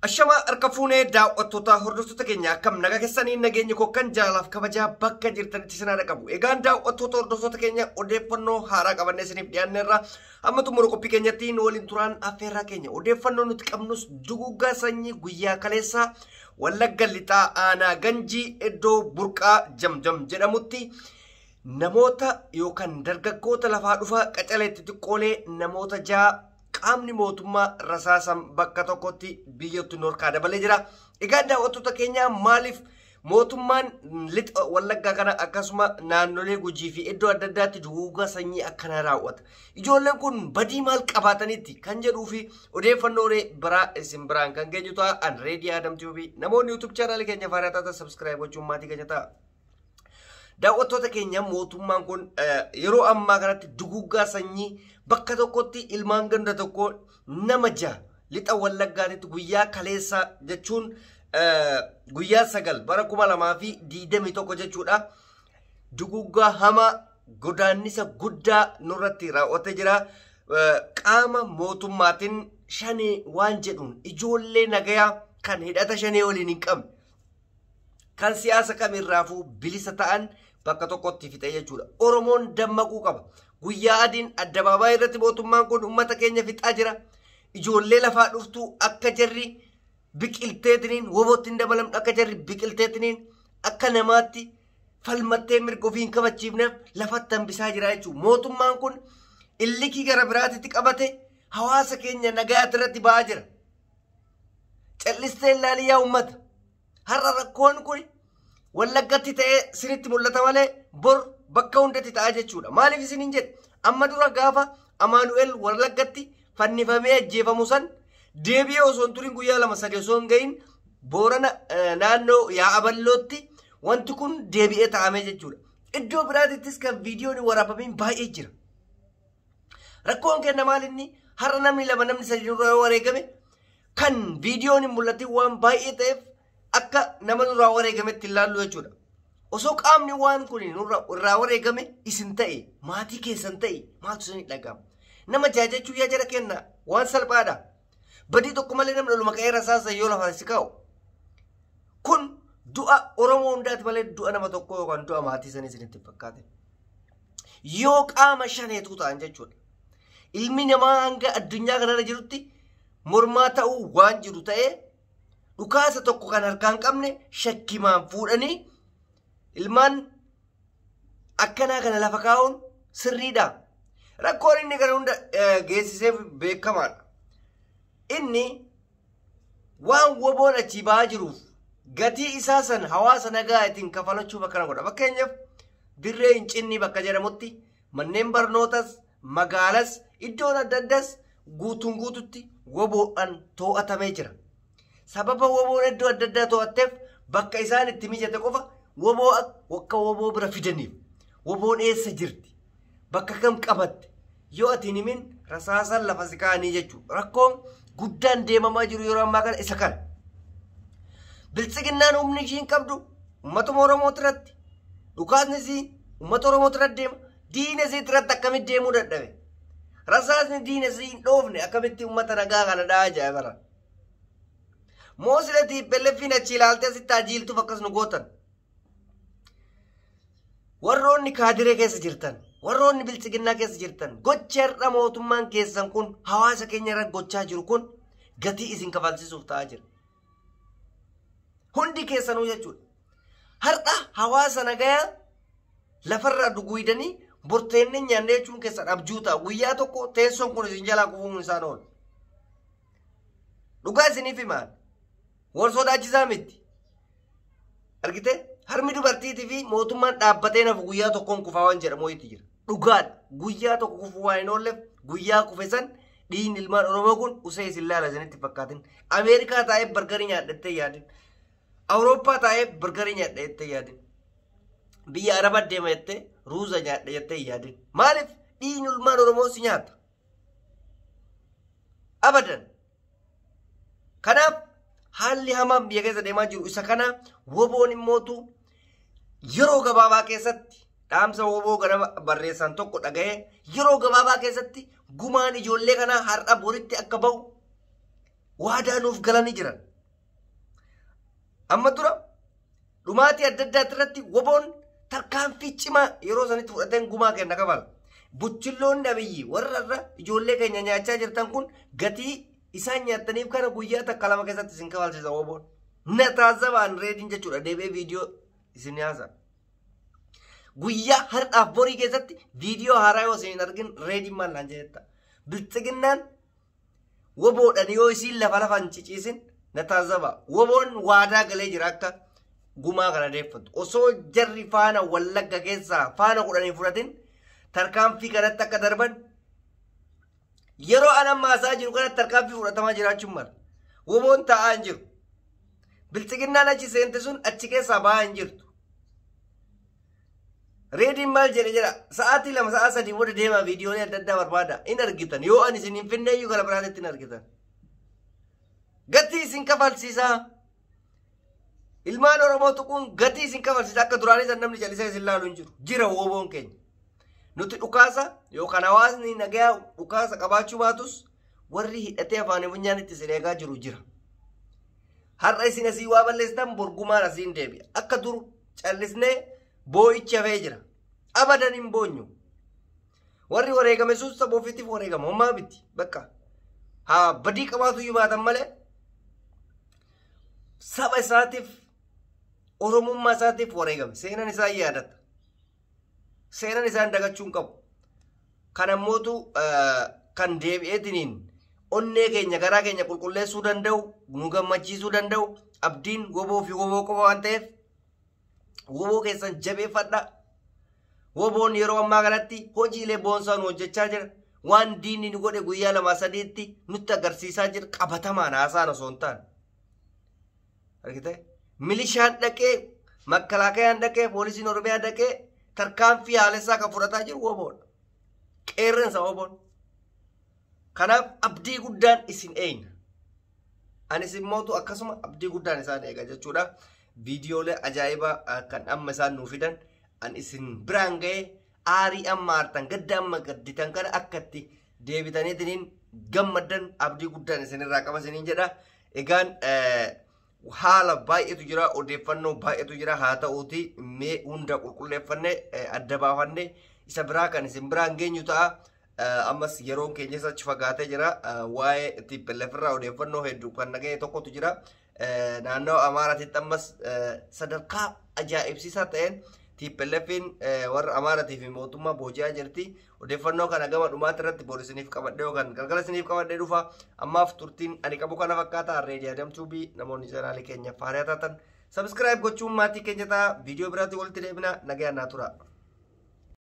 Ashamaa harka fuunee daawwattoota hordoftoota keenya akkam nagaa keessanii nageenyi koo kan jaalalaaf kabajaa bakka jirtanitti isin haa qabu. Egaan daawwattoota hordoftoota keenya odeeffannoo haaraa qabannee isiniif dhiyaanneerra amma xumura qophii keenyatti nu waliin turaan affeerraa keenya. Odeeffannoo nuti qabnus duguuggaa sanyii guyyaa kaleessaa Wallagga Lixaa Aanaa Ganjii iddoo Burqaa Jamjam jedhamutti namoota yookaan dargaggoota lafaa dhufa qacaleetti xiqqoolee namoota 6 qaamni mootummaa rasaasan bakka tokkotti biyyattu norkaa dabalee jira. Egaa daawwattoota keenya maaliif mootummaan lixa Wallaggaa kana akkasuma naannolee Gujii fi iddoo adda addaatti duguuggaa sanyii akkanaa raawwata? Ijoolleen kun badii maal qabaatanitti kan jedhuu fi odeeffannoolee biraa isin biraan kan geenyu ta'a. An Reedii Adam TV namoonni YouTube chaanaalii keenya faaraa taatan subscribe gochuun maatii keenya ta'a. Daawwattoota keenya mootummaan kun yeroo ammaa kanatti duguuggaa sanyii bakka tokkotti ilmaan ganda tokko nama 6 lixa Wallaggaatitti guyyaa kaleessaa jechuun guyyaa 9 bara 2021 jechuudha. Duguuggaa hamaa godaannisa guddaa nurratti raawwatee jira. Qaama mootummaatiin shanee waan jedhuun ijoollee nagayaa kan hidhata shanee waliin hin qabne kan siyaasa kamirraafuu bilisa ta'an bakka tokkotti fixe jechuudha. Oromoon dammaquu qaba. Guyyaa adiin addabaabaayii irratti mootummaan kun uummata keenya fixaa jira. Ijoollee lafaa dhuftuu akka jarri biqilteetiniin wobootti hin dabalamne akka jarri biqilteetiniin akka namaatti falmattee mirga ofii hin kabachiifneef lafatti hambisaa jira jechuudha. Mootummaan kun illikii gara biraatitti qabate hawaasa keenya nagayaatti irratti ba'aa jira. Callistee ilaalii yaa uummata. Har'a rakkoon kun Wallaggatti ta'ee sinitti mul'ata malee bor bakka hundatti ta'a jechuudha. Maaliif isiniin jedhe? Amma dura gaafa Amaanu'el Wallaggatti fannifamee ajjeefamu san deebi'ee osoo hin turin guyyaa 2-3 osoo hin gahin Boorana naannoo Yaa'a Ballootti wanti kun deebi'ee ta'amee jechuudha. Iddoo biraatittis kan viidiyoon hin waraabamiin baay'ee jira. Rakkoon keenya maal inni har'a namni 2 namni 3 nurraa yoo wareegame kan viidiyoon hin mul'atin waan baay'ee ta'eef akka nama nurraa wareegametti hin laallu jechuudha. Osoo qaamni waan kun irraa wareegame isin ta'e maatii keessan ta'e maaltu isin dhaga'ama? Nama jaajachuu yaa jara kenna waan salphaadha. Badii tokko malee namni oluma ka'ee rasaasa yoo lafa si kaa'u. Kun du'a Oromoo hundaati malee du'a nama tokkoo yookaan du'a maatii sanii isinitti hin fakkaate. Yoo qaama shaneetu ta'an jechuudha. Ilmi namaa hanga addunyaa kanarra jirutti mormaa ta'uu waan jiru ta'ee dhukaasa tokko kan harkaan qabne shakkimaan fuudhanii ilmaan akkanaa kana lafa kaa'uun sirriidha. Rakkoon inni kana hunda geessiseef beekamaadha. Inni waan woboon achii ba'aa jiruuf gatii isaa san hawaasa nagaa ittiin kafalachuuf akkana godha. Fakkeenyaaf dirree hin cinni bakka jedhamutti manneen barnootas magaalas iddoon adda addaas guutuun guututti woboodhaan to'atamee jira. Sababa woboon iddoo adda addaa to'atteef bakka isaan itti mijate qofa woboo akka woboo bira fidaniif woboon eessa jirti bakka kam qabatte yoo ati hin himin rasaasan lafa si kaa'anii jechuudha. Rakkoon guddaan deemamaa jiru yeroo ammaa kana isa kana. Biltsiginnaan humni ishiin qabdu uummatuma Oromoo irratti dhukaasni isii uummata Oromoo irratti deema. Diina isii irratti akkamitti deemuu dadhabe? Rasaasni diina isii hin dhoofne akkamitti uummata nagaa kana dha'aa jira bara? Moosila TPLF'n achi ilaaltee asitti ajiiltuuf akkas nu gootan. Warroonni kaadiree keessa jirtan, warroonni biltsiginnaa keessa jirtan, gochi har'a mootummaan keessan kun hawaasa keenya irra gochaa jiru kun gatii isin kafalsiisuuf ta'aa jira. Hundi keessanuu jechuudha. Har'a hawaasa nagayaa lafarraa duguidanii borteennee nyaannee jechuun keessan abjuu ta'a. Guyyaa tokko teessoon kun isin jalaa kufuun isaan oolu. Dhugaa isiniif himaan. Wal sodaachisaa miti. Argitee? Harmi dubartiitii fi mootummaan dhaabbatee nafu guyyaa tokkoon kufaa waan jedhamu wayiitu jira. Dhugaadha. Guyyaa tokko kufuu waan hin oolleef guyyaa kufe san dhiigni ilmaan Oromoo kun usee isin laala isinitti fakkaatin. Ameerikaa taa'ee bargarii nyaadhattee yaadin. Awurooppaa taa'ee bargarii nyaadha jettee yaadin. Biyya Arabaa deema jettee ruuza nyaadha jettee yaadin. Maaliif dhiigni ilmaan Oromoo si nyaata? Abadan. Kanaaf haalli hamaan biyya keessa deemaa jiru isa kana. Woboon immootu yeroo gabaabaa keessatti dhaamsa woboo ganama barreessan tokko dhaga'ee yeroo gabaabaa keessatti gumaan ijoollee kanaa har'a boritti akka bahu waadaa nuuf galanii jiran. Amma dura dhumaatii adda addaa irratti woboon tarkaanfii cimaa yeroo sanitti fudhateen gumaa kenna kafala. Buchilloonni Abiyyi warra irra ijoollee keenya nyaachaa jirtan kun gatii isaan nyaattaniif kana guyyaa takka lama keessatti isin kafalchiisa woboon. Na taasisabaan reediin jechuudha deebi'ee viidiyoo isin haasa. Guyyaa har'aaf borii keessatti viidiyoo haaraa yoo isin hin argin reediin maal naan jedhetta. Bilxiginnaan woboodhaan yoo isiin lafa lafaan ciciisin na taasisaba. Woboon waadaa galee jira akka gumaa kana deeffatu. Osoo jarri faana Wallagga keessaa faana 10 fudhatin tarkaanfii kanatti akka darban yeroo an amma haasaa jiru kanatti tarkaanfii fudhatamaa jiraachuun mala. Woboon taa'aa hin jiru. Bilxiginnaan achi seente sun achi keessaa bahaa hin jirtu. Reediin maal jedhe jedha sa'aatii 2 sa'a 3 booda deemaa viidiyoolee adda addaa barbaada in argitan yoo ani isin hin finne iyyuu gara biraatti in argitan. Gatii isin kafalsiisaa. Ilmaan Oromoo tuquun gatii isin kafalsiisa akka duraanii san namni callisee isin laalu hin jiru. Jira woboon keenya. Nuti dhukaasa yookaan hawaasni nagayaa dhukaasa qabaachuu baatus warri hidhatee afaan funyaan itti isin eegaa jiru jira. Har'a isin asii waa balleessitan borgumaan asiin deebi'a. Akka dur callisnee boo'ichi hafee jira. Abadan hin boonyu. Warri wareegame sun saba ofiitiif wareegama. Homaa miti. Bakka. Haa badii qabaatu iyyuu baatan malee saba isaatiif Oromummaa isaatiif wareegame. Seenaan isaa yaadata. Seenaan isaan dagachuu hin qabu. Kan ammootu kan deebi'eetiniin onnee keenya garaa keenya qulqulleessuu danda'u, nu gammachiisuu danda'u, abdiin woboo fi woboo qofa waan ta'eef woboo keessan jabeeffadha. Woboon yeroo ammaa kanatti hojiilee boonsaa nu hojjechaa jira. Waan diinni nu godhe guyyaa 2 3tti nutti agarsiisaa jira. Qabatamaan haasaan osoo hin taane. Argitee? Milishaan dhaqee, makkalaakayaan dhaqee, poolisiin Oromiyaa dhaqee tarkaanfii haalessaa kan fudhataa jiru woboodha. Qeerransa woboon. Kanaaf abdii guddaan isin eegna. Anis immootu akkasuma abdii guddaan isaan eega jechuudha. Viidiyoolee ajaa'ibaa kan amma isaan nuu fidan an isin biraan ga'ee aarii amma aartan gadda amma gadditan kana akka itti deebitaniitiniin gammaddan abdii guddaan isinirraa qaba isiniin jedha. Egaan haala baay'eetu jira, odeeffannoo baay'eetu jira. Haa ta'uuti mee hunda qulqulleeffannee adda baafannee isa biraa kan isin biraan geenyu ta'a. Ammas yeroon keenyas achi fagaatee jira. Waa'ee TPLF irraa odeeffannoo hedduu kan naga'e tokkotu jira. Naannoo Amaaraatitti ammas sadarkaa ajaa'ibsiisaa ta'een TPLFin warra Amaaraatii fi mootummaa booji'aa jirti. Odeeffannoo kana gama dhumaati irratti boru isiniif qabadhee yookaan galgala isiniif qabadhee dhufa. Ammaaf turtiin ani qabu kana fakkaata. Reedii Adam Tuubii namoonni chaanaalii keenya faariyaa taatan sabiskiraayib gochuun maatii keenya ta'a. Viidiyoo biraatti walitti deebina. Nagayaan naa tura.